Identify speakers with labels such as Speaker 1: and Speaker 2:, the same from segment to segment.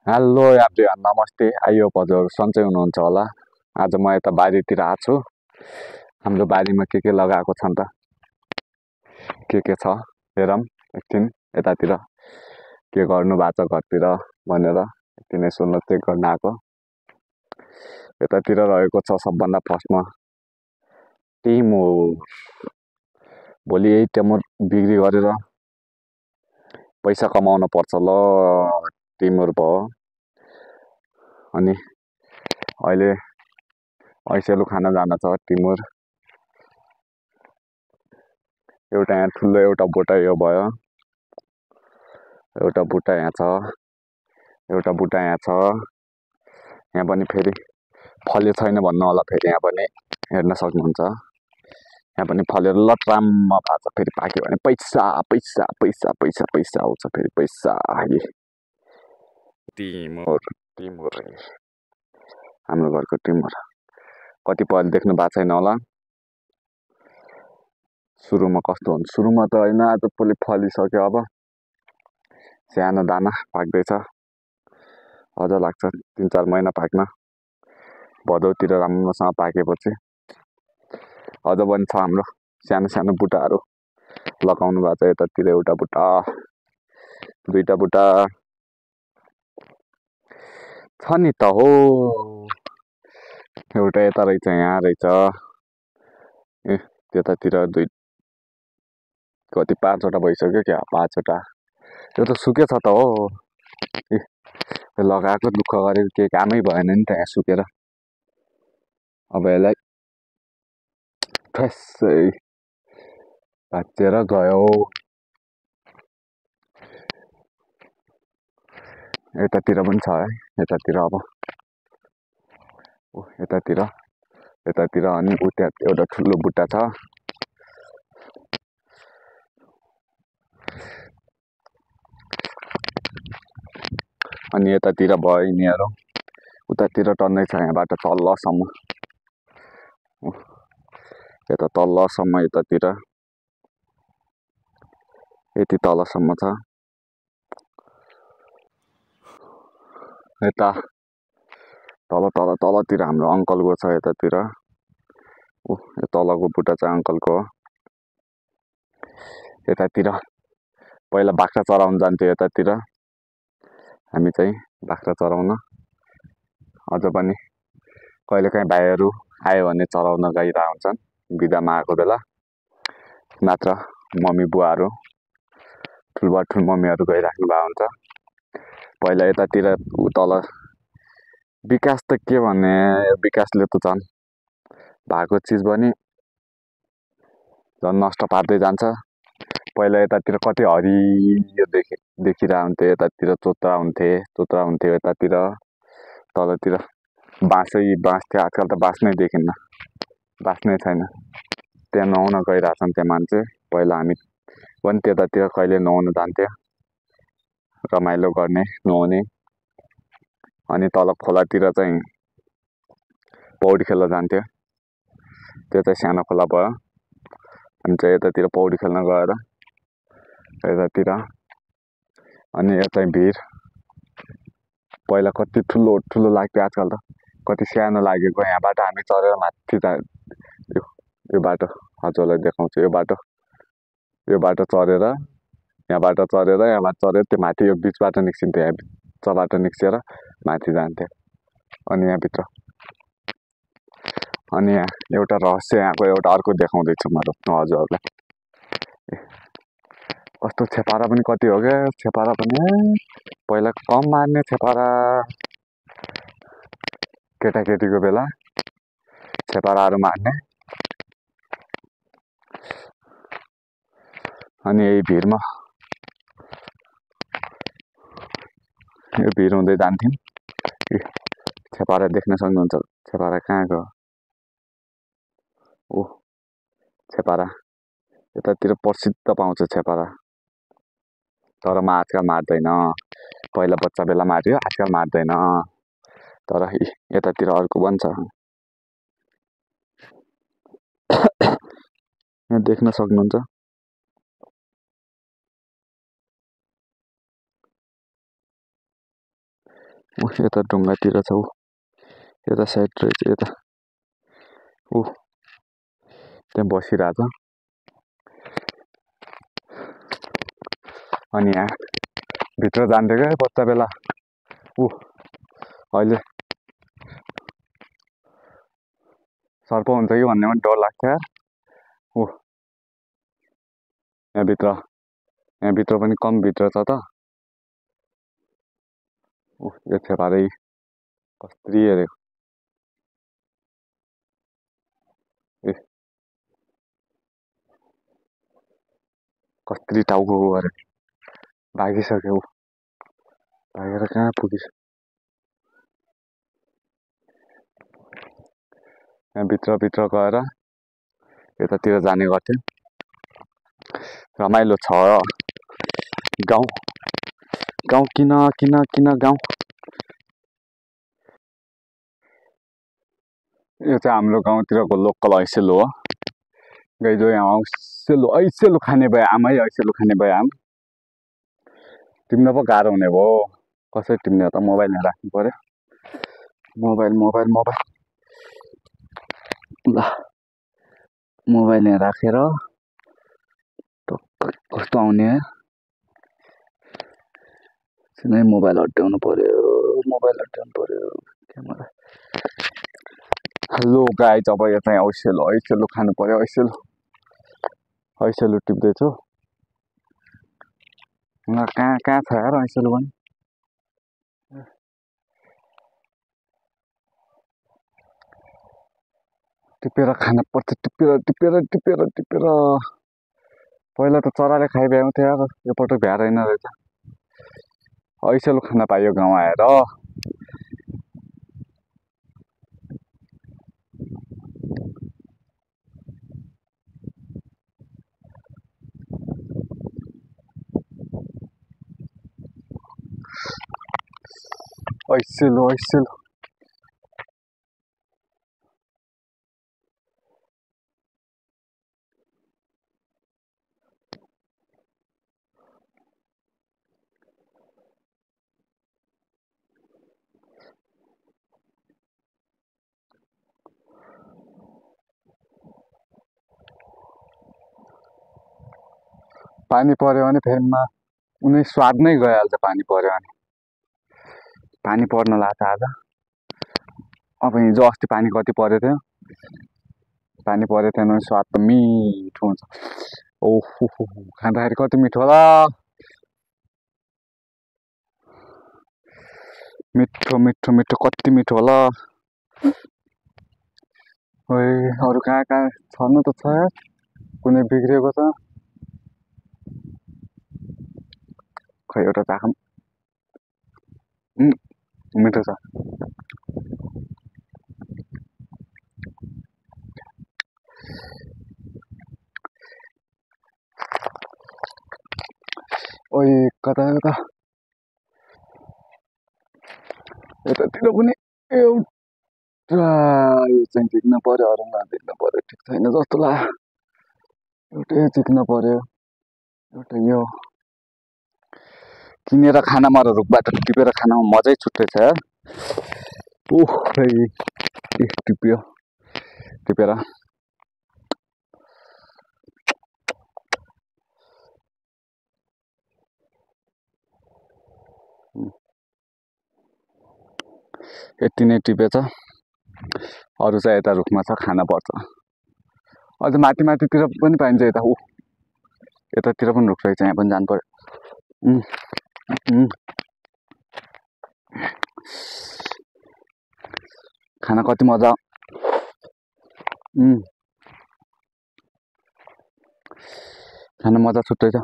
Speaker 1: Hello everyone नमस्ते। आइयो हजुर सन्चै हुनुहुन्छ होला। आज म यता बारीतिर आएको छु। हाम्रो बारीमा के लगाएको छ त के छ हेरौँ एकछिन। यतातिर के गर्नु भएको छ घरतिर भनेर एकछिन यसो चेक गर्न आएको। यतातिर रहेको छ सबभन्दा फर्स्टमा टिमुर। भोलि यही टिमुर बिक्री गरेर पैसा कमाउन पर्छ ल। टिमुर भयो अनि अहिले ऐसेलु खान जान छ टिमुर। एउटा यहाँ ठुलो एउटा बुट्टा यो भयो। एउटा बुट्टा यहाँ छ, एउटा बुट्टा यहाँ छ। यहाँ पनि फेरि फल्यो छैन भन्नु होला। फेरि यहाँ पनि हेर्न सक्नुहुन्छ। यहाँ पनि फलेर लटराम्म भएको छ। फेरि पाक्यो भने पैसा पैसा पैसा पैसा पैसा आउँछ। फेरि पैसा टिमुर टिमुर हाम्रो घरको टिमुर। कतिपयले देख्नु भएको छैन होला। सुरुमा कस्तो हुन्छ, सुरुमा त होइन, आज फलिसक्यो। अब सानो दाना पाक्दैछ, अझ लाग्छ 3-4 महिना पाक्न। भदौतिर राम्रोसँग पाकेपछि अझ पनि छ हाम्रो सानो सानो बुट्टाहरू लगाउनु भएको छ। यतातिर एउटा बुट्टा, दुईटा बुट्टा छ नि त हो। एउटा यता रहेछ, यहाँ रहेछ। ए त्यतातिर दुई कति 5वटा भइसक्यो क्या, 5वटा। यो त सुकेछ त हो। लगाएको दुःख गरेको केही कामै भएन नि त यहाँ सुकेर। अब यसलाई ठ्यास्सै भाँचिएर गयो। यतातिर पनि छ है, यतातिर अब यतातिर अनि उता एउटा ठुलो बुट्टा छ। अनि यतातिर भयो यिनीहरू, उतातिर टन्नै छ। यहाँबाट तल्लोसम्म, यता तल्लोसम्म, यतातिर यति तलसम्म छ। यता तलतिर हाम्रो अङ्कलको छ। यतातिर यो तलको बुट्टा चाहिँ अङ्कलको हो। यतातिर पहिला बाख्रा चराउन जान्थ्यो। यतातिर हामी चाहिँ बाख्रा चराउन, अझ पनि कहिलेकाहीँ भाइहरू आयो भने चराउन गइरहेको हुन्छन्। बिदामा आएको बेला मात्र मम्मी बुवाहरू, ठुलबा ठुल मम्मीहरू गइराख्नु भएको हुन्छ। पहिला यतातिर तल विकास त के भन्ने, विकासले त झन् भएको चिज पनि झन् नष्ट पार्दै जान्छ। पहिला यतातिर कति हरियो देखिरहेको हुन्थ्यो। यतातिर चोत्रा हुन्थ्यो। यतातिर तलतिर बाँस थियो। आजकल त बाँस नै देखिन्न, बाँस नै छैन। त्यहाँ नुहाउन गइरहेछन् त्यहाँ मान्छे। पहिला हामी पनि त्यतातिर कहिले नुहाउन जान्थ्यो, रमाइलो गर्ने, नुहाउने। अनि तल खोलातिर चाहिँ पौडी खेल्न जान्थ्यो। त्यो चाहिँ सानो खोला भयो। अनि चाहिँ यतातिर पौडी खेल्न गएर यतातिर। अनि यो चाहिँ भिर। पहिला कति ठुलो ठुलो लाग्थ्यो, आजकल त कति सानो लागेको। यहाँबाट हामी चढेर माथि यो बाटो हजुरलाई देखाउँछु। यो बाटो चढेर यहाँबाट त्यो माथि यो बिचबाट निस्किन्थ्यो। यहाँ बिचबाट निस्केर माथि जान्थ्यो। अनि यहाँभित्र, अनि यहाँ एउटा रहस्य, यहाँको एउटा अर्को देखाउँदैछु म हजुरहरूलाई। कस्तो छेपारा पनि कति हो क्या। छेपारा पनि पहिला कम मार्ने छेपारा, केटाकेटीको बेला छेपाराहरू मार्ने। अनि यही भिरमा यो भिर हुँदै जान्थ्यौँ। छेपारा देख्न सक्नुहुन्छ। छेपारा कहाँ गयो? ओ छेपारा यतातिर प्रसिद्ध पाउँछ छेपारा। तर म आजकल मार्दैन। पहिला बच्चा बेला मार्यो, आजकल मार्दैन। तर यतातिर अर्को पनि छ, यहाँ देख्न सक्नुहुन्छ। यता ढुङ्गातिर छ यता साइड रहेछ यता त्यहाँ बसिरहेछ अनि यहाँ भित्र जान्थ्यो क्या बच्चा बेला अहिले सर्प हुन्छ कि भन्ने पनि डर लाग्छ यार यहाँभित्र पनि कम भित्र छ त यो छेपारै कस्तरी हेरेको कस्तरी टाउको गरे भागिसक्यो भागेर कहाँ पुगिस यहाँ भित्र गएर यतातिर जाने गर्थ्यो रमाइलो छ गाउँ किन गाउँ यो चाहिँ हाम्रो गाउँतिरको लोकल ऐसेलु हो गइजो यहाँ ऐसेलु खाने भए आमै ऐसेलु खाने भए आम टिप्न पो गाह्रो हुने भयो कसरी टिप्ने हो त मोबाइलमा राख्नु पर्यो मोबाइल ल मोबाइल यहाँ राखेर कस्तो आउने सिधै मोबाइल हटाउनु पर्यो क्यामेरा हेलो गाइज अब यता ऐसेलु खानु पर्यो ऐसेलु टिप्दैछु कहाँ छ यार ऐसेलु पनि टिपेर खान पर्छ टिपेर पहिला त चराले खाइभ्याउँथ्यो यार यो पटक भ्याएर रहेछ ऐसेलु खान पाइयो गाउँ आएर ऐसेलु पानी पर्यो भने फेरि उनी स्वाद नै गइहाल्छ पानी पर्यो भने पानी पर्न लाग्छ आज अब हिजो अस्ति पानी कति परेको थियो पानी परेको थिएन भने स्वाद त मिठो हुन्छ ओहो खाँदाखेरि कति मिठो होला मिठो कति मिठो होला अरू कहाँ छर्नु त छ कुनै बिग्रेको छ खै एउटा चाखम मिठो छ कता यतातिर पनि एउटा यो चाहिँ झिक्न पर्यो अरू नझिक्न पर्यो ठिक छैन जस्तो लाग्यो एउटै झिक्न पर्यो एउटा यो किनेर खानामा र रुखबाट टिपेर खानामा मजै छुट्टै छ यार टिपेर यति नै टिपेछ अरू चाहिँ यता रुखमा छ खान पर्छ अझ माथितिर पनि पाइन्छ यतातिर पनि रुख रहेछ यहाँ पनि जानु पर्यो खाना कति मजा खाना मजा छुट्टै छ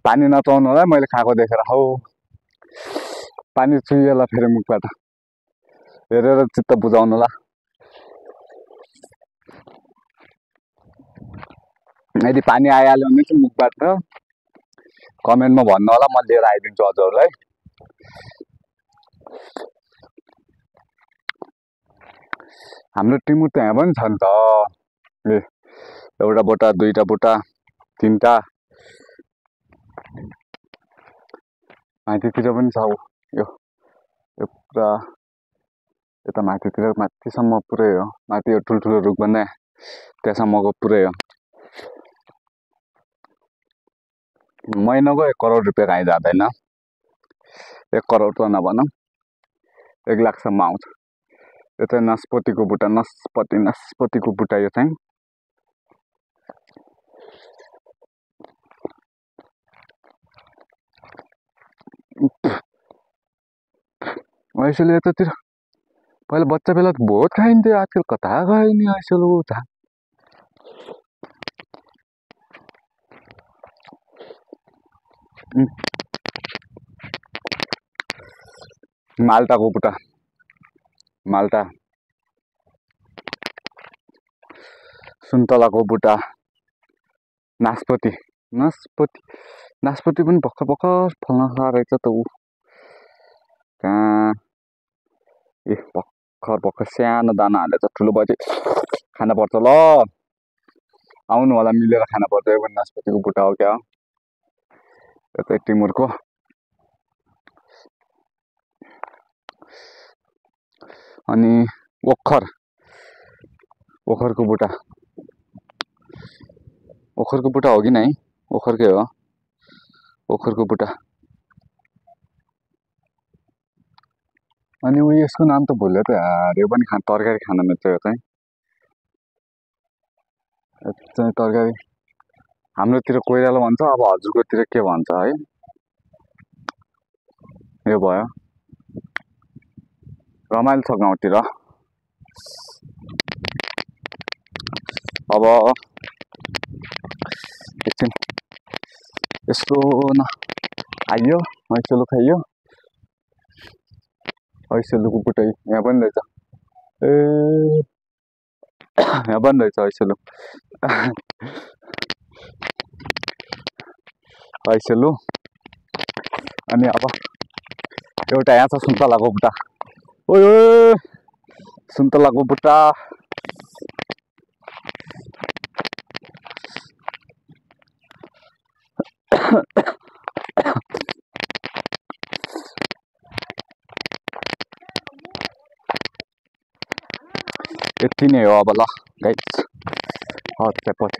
Speaker 1: पानी नचाउनु होला मैले खाएको देखेर हौ पानी चुहिएला फेरि मुखबाट हेरेर चित्त बुझाउनु होला यदि पानी आइहाल्यो भने चाहिँ मुखबाट कमेन्टमा भन्नु होला म लिएर आइदिन्छु हजुरहरूलाई हाम्रो टिमुर त यहाँ पनि छ नि त। ए एउटा बोटा, दुईटा बोटा, तीनटा माथितिर पनि छ। यो यो पुरा यता माथितिर माथिसम्म पुरै हो। माथि यो ठुल्ठुलो रुख भन्ने त्यहाँसम्मको पुरै हो। महिनाको 1 करोड रुपियाँ कहीँ जाँदैन। 1 करोड त नभनौँ, 1 लाखसम्म आउँछ। यो चाहिँ नास्पतिको बुट्टा, नास्पतिको बुट्टा यो चाहिँ। ऐसेले यतातिर पहिला बच्चा बेला त बहुत खाइन्थ्यो, आजकल कता गयो नि ऐसेल उता। माल्टाको बुट्टा, माल्टा, सुन्तलाको बुट्टा, नास्पति, नास्पति पनि भर्खर फल्न रहेछ त। ऊ कहाँ ए भर्खर सानो दाना हालेछ, ठुलो भएपछि खान पर्छ ल। आउनु होला, मिलेर खान पर्छ। यो पनि नास्पतिको बुट्टा हो क्या। यता टिमुरको अनि ओखरको बुट्टा, ओखरको बुट्टा हो कि नै? ओखरकै हो, ओखरको बुट्टा। अनि ऊ यसको नाम त भुल्यो त यार। यो पनि तरकारी खान मिल्छ। यो चाहिँ तरकारी हाम्रोतिर कोइरालो भन्छ, अब हजुरकोतिर के भन्छ है। यो भयो, रमाइलो छ गाउँतिर। अब एकछिन यस्तो न आइयो, ऐसेलु खाइयो। ऐसेलुको बुट्टा यहाँ पनि रहेछ। ए यहाँ पनि रहेछ ऐसेलु। ऐसेलु अनि अब एउटा यहाँ छ सुन्तलाको बुट्टा। ओए सुन्तलाको बुट्टा। यति नै हो अब ल गाइस, पछि